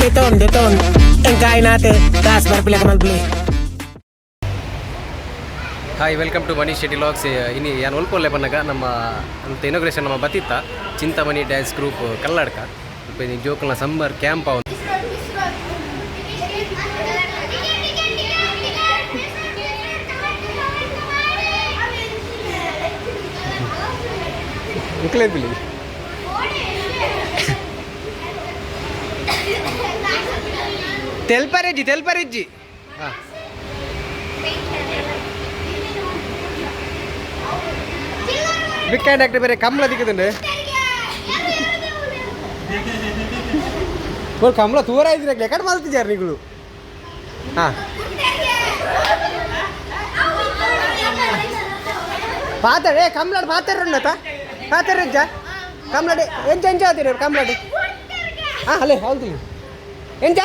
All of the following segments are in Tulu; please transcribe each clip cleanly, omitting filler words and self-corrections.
ದೆತೋನ್ ದೆತೋನ್ ಎಂಕಾಯ್ನಾತೆ ಕಾಸ್ ಬರ್ಪಿಲಕ ಮಲ್ಪಲಿ. Hi, welcome to Manish Shetty vlogs. ಇನಿ ಯಾನ್ ಒಲ್ಪೊಲ್ಲೆ ಪನ್ನಗ ನಮ್ಮ ಅಂತ ಇನಾಗ್ರೇಷನ್ ನಮ್ಮ ಬತ್ತಿತ್ತ ಚಿಂತಾಮಣಿ ಡ್ಯಾನ್ಸ್ ಗ್ರೂಪ್ ಕಲ್ಲಡ್ಕ ಇನಿ ಜೋಕುಲ್ನ ಸಮ್ಮರ್ ಕ್ಯಾಂಪ್ ಅವನು. ನಿಕ್ಲೇಬಿಲಿ. ತೆಲ್ಪರೆಜ್ಜಿ ತೆಲ್ಪರೆಜ್ಜಿ ಹಾಂ. ಬಿಕ್ಕ ಡಾಕ್ಟರ್ ಬೇರೆ ಕಮ್ಲ ದಿಕ್ಕದುಂಡು. ಓ ಕಮ್ಲ ತೂರ ಇದ್ರೆ ಎಕಡೆ ಮಲ್ತಿದ್ದಾರೆ ನಿಗಳು? ಹಾಂ, ಪಾತಾರೆ ಕಮ್ಲಾಡ್ ಪಾತಾರೆ ಉಂಡತ ಪಾತಾರೆ ಎಂಚ ಕಮ್ಲಾಡಿ ಎಂಚ ಎಂಚ ಆತೀರ ಕಮ್ಲಾಡಿ? ಹಾಂ, ಅಲ್ಲೇ ಹೌದು, ಎಂಚ?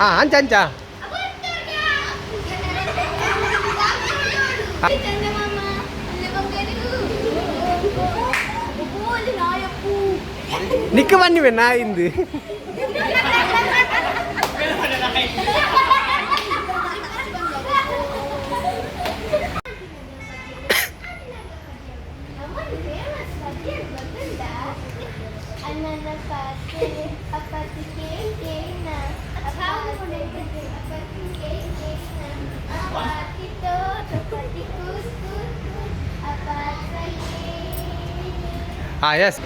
ಹಾಂ, ಅಂಚ ಅಂಚ. ನಿಕ್ಕ ಬನ್ನಿವೆ ನಾ ಇಂದು. ಹಾಂ, ಎಸ್.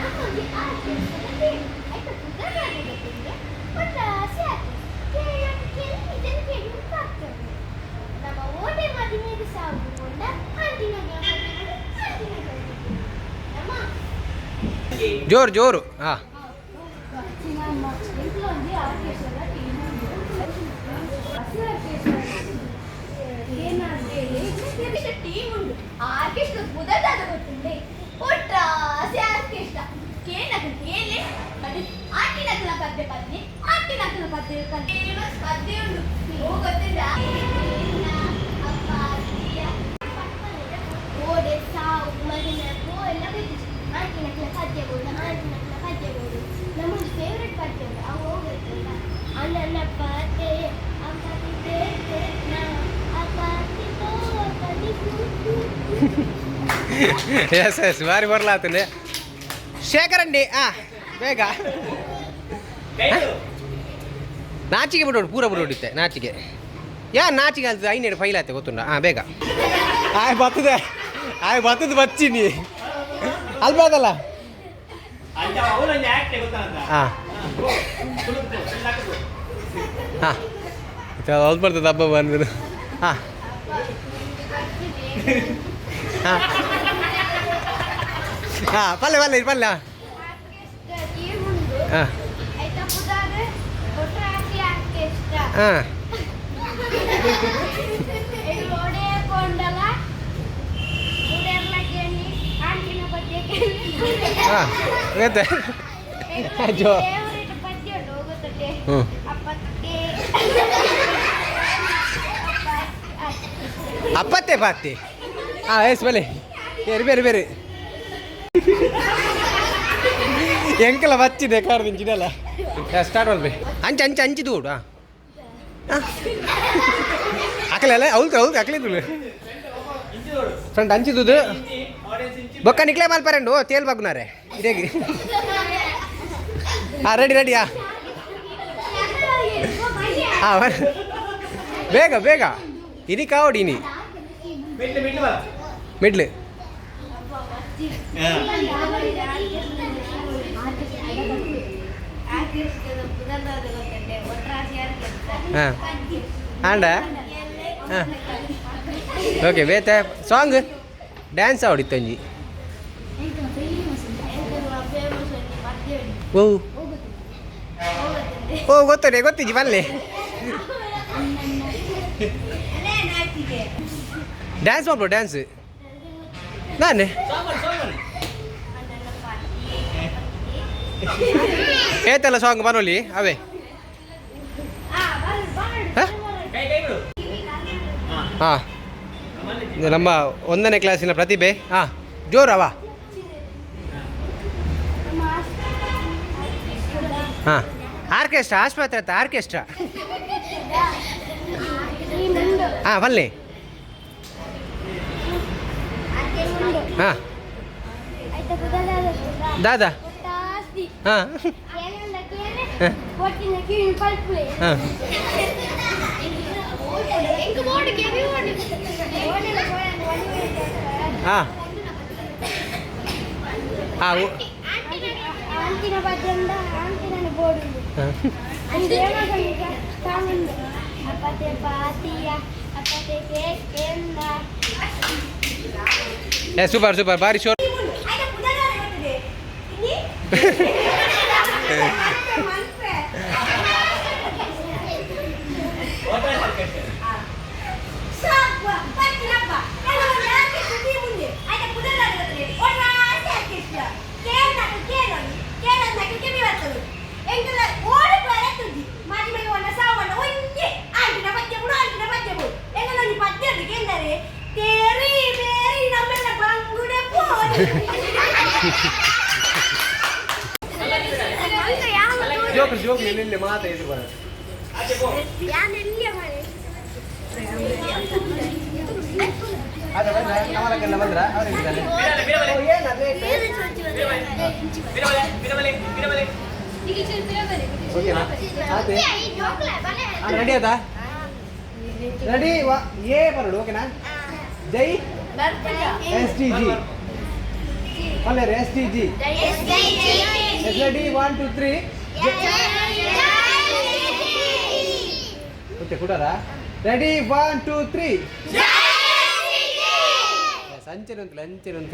ಜೋರು ಜೋರು. ಹಾಂ, ಆರ್ಕೆಸ್ಟ್ರಾ ಪುದರ್ದಾದ ಗೊತ್ತುಂಡೆ ಒಟ್ರಾಸಿ ಆರ್ಕೆಸ್ಟ್ರಾ ಕೇನಕುಲು ಕೇಲೆ ಆಟಿನಕುಲ ಪದ್ಯ ಪದ್ಯ ಆಟಿನಕುಲ ಪದ್ಯ ಪದ್ಯ ಫೇಮಸ್ ಪದ್ಯ ಉಂಡು. ಓ ಗೊತ್ತಿಲ್ಲ. ಓಡೆ ಸಾವು ಮಗಿನ ಪೋ ಎಲ್ಲ ಗೊತ್ತಿತ್ತು. ಆಟಿನಕುಲ ಪದ್ಯ ಬೋಡು, ಆಟಿನಕುಲ ಪದ್ಯ ಬೋಡು, ನಮ್ಮೊಂದು ಫೇವ್ರೆಟ್ ಪದ್ಯ ಉಂಡು. ಅವು ಹೋಗುತ್ತಲ್ಲ ಅಣ್ಣನ ಪಾತೆ ಅಪ್ಪಾತಿ ತೇ ನಾ ಅಪ್ಪಾತಿ ತೋ ಅಪ್ಪಾತಿ ಕೂ ಕೂ ಕೂ. ಎಸ್ ಎಸ್, ಬಾರಿ ಬರ್ಲಾತಂದೆ ಶೇಖರಂಡಿ. ಹಾಂ, ಬೇಗ ನಾಚಿಗೆ ಬಿಡೋಡು, ಪೂರ ಬಿಡೋಡಿತ್ತೆ ನಾಚಿಗೆ. ಯಾ ನಾಚಿಗೆ ಅಂತ ಐನೇಡು ಫೈಲ್ ಆಯ್ತು ಗೊತ್ತುಂಡ. ಹಾಂ, ಬೇಗ. ಆಯ್ ಬರ್ತದೆ, ಆಯ್ ಬರ್ತದೆ, ಬಚ್ಚಿನಿ ಅಲ್ಬಾದಲ್ಲ. ಹಾಂ ಹಾಂ, ಅಲ್ಲಿ ಬರ್ತದೆ ಹಬ್ಬ ಬಂದ್ಬಿಡು. ಹಾಂ ಹಾಂ ಹಾಂ, ಪಲ್ಲೆ ಪಲ್ಲೆ ಪಲ್ಲೆ. ಹಾಂ ಹಾಂ. ಹಾಂ, ಗೊತ್ತೆ ಜೋ. ಹ್ಞೂ, ಅಪ್ಪತ್ತೆ ಪಾತಿ. ಹಾಂ, ಎಸ್, ಬಲೆ ಬೇರೆ ಬೇರೆ ಬೇರೆ. ಎಂಕಲ ಬಚ್ಚಿದೆ ಕಾರ್ ನಿಂಚಿದಲ್ಲ. ಸ್ಟಾರ್ಟ್ ಮಾಡ್ಬಿ. ಅಂಚೆ ಅಂಚೆ ಅಂಚಿದು ಕೊಡು. ಹಾಂ, ಅಕಲೆ ಅವಳು ಅವಳು ಅಕಲಿದ್ದು ಫ್ರೆಂಡ್ ಅಂಚಿದುದು ಬೊಕ್ಕ ನಿಕ್ಲೆ ಮಲ್ಪರೆಂಡು ತೇಲ್ ಬಗ್ನಾರೆ ಇದೇಗಿ. ಹಾಂ, ರೆಡಿ ರೆಡಿ. ಹಾಂ ಹಾಂ, ಬೇಗ ಬೇಗ. ಇನಿ ಕಾವಡಿ ಇನಿ ಮಿಡ್ಲು. ಹಾಂ, ಆಂಡ. ಹಾಂ, ಓಕೆ. ಬೇತೆ ಸಾಂಗ್ ಡ್ಯಾನ್ಸ್ ಆವಡಿತ್ತಂಜಿ. ಓ ಓ, ಗೊತ್ತದೆ ಗೊತ್ತಿಜ್ಜಿ ಬಲ್ಲೆ. ಡ್ಯಾನ್ಸ್ ಮಾಡ್ಬೋದು ಡ್ಯಾನ್ಸ್ ನಾನೇ ಏತಲ್ಲ ಸಾಂಗ್ ಬರೋಲಿ ಅವೇ. ಹಾಂ, ನಮ್ಮ ಒಂದನೇ ಕ್ಲಾಸಿನ ಪ್ರತಿಭೆ. ಹಾಂ, ಜೋರವ. ಹಾಂ. ಆರ್ಕೆಸ್ಟ್ರಾ ಆಸ್ಪತ್ರೆ ಆತ ಆರ್ಕೆಸ್ಟ್ರಾ. ಹಾಂ, ಬನ್ನಿ. ಹಾಂ, ದಾದಾ. ಹಾಂ ಹಾಂ. ಹಾಂ ಹಾಂ. ಆಂಟಿನ ಪದ್ಯಂದ ಆಂಟಿನ ಬೋರ್ಡ್ ಅಪ್ಪತೆ ಪಾತಿಯ ಅಪ್ಪತೆ ಕೇಕೆಂದ. ಏ, ಸೂಪರ್ ಸೂಪರ್, ಭಾರಿ ಶೋರ್. ಜೋಕ್ ಜೋಕ್, ಇಲ್ಲಿ ಮಾತಾ ಇದು ಬರ. ಅದೇ ಬಂದ್ರ ಕಮಲಕ್ಕೆಲ್ಲ ಬಂದ್ರ ಅವರಿದ್ದಾರೆ. ಓಕೆನಾ? ಆತೆ ರೆಡಿ ಆತಾ? ರೆಡಿ ಏ ಬರೋಡು, ಓಕೆನಾ? ಜೈ ಎಸ್ ಟಿ ಜಿ ಅಲ್ಲೇ, S T G. Ready, 1 2 3. ಮತ್ತೆ ಕೊಡಾರ? ರೆಡಿ, 1 2 3. ಅಂಚನೆ ಉಂಟು, ಅಂಚನೆ ಉಂಟು.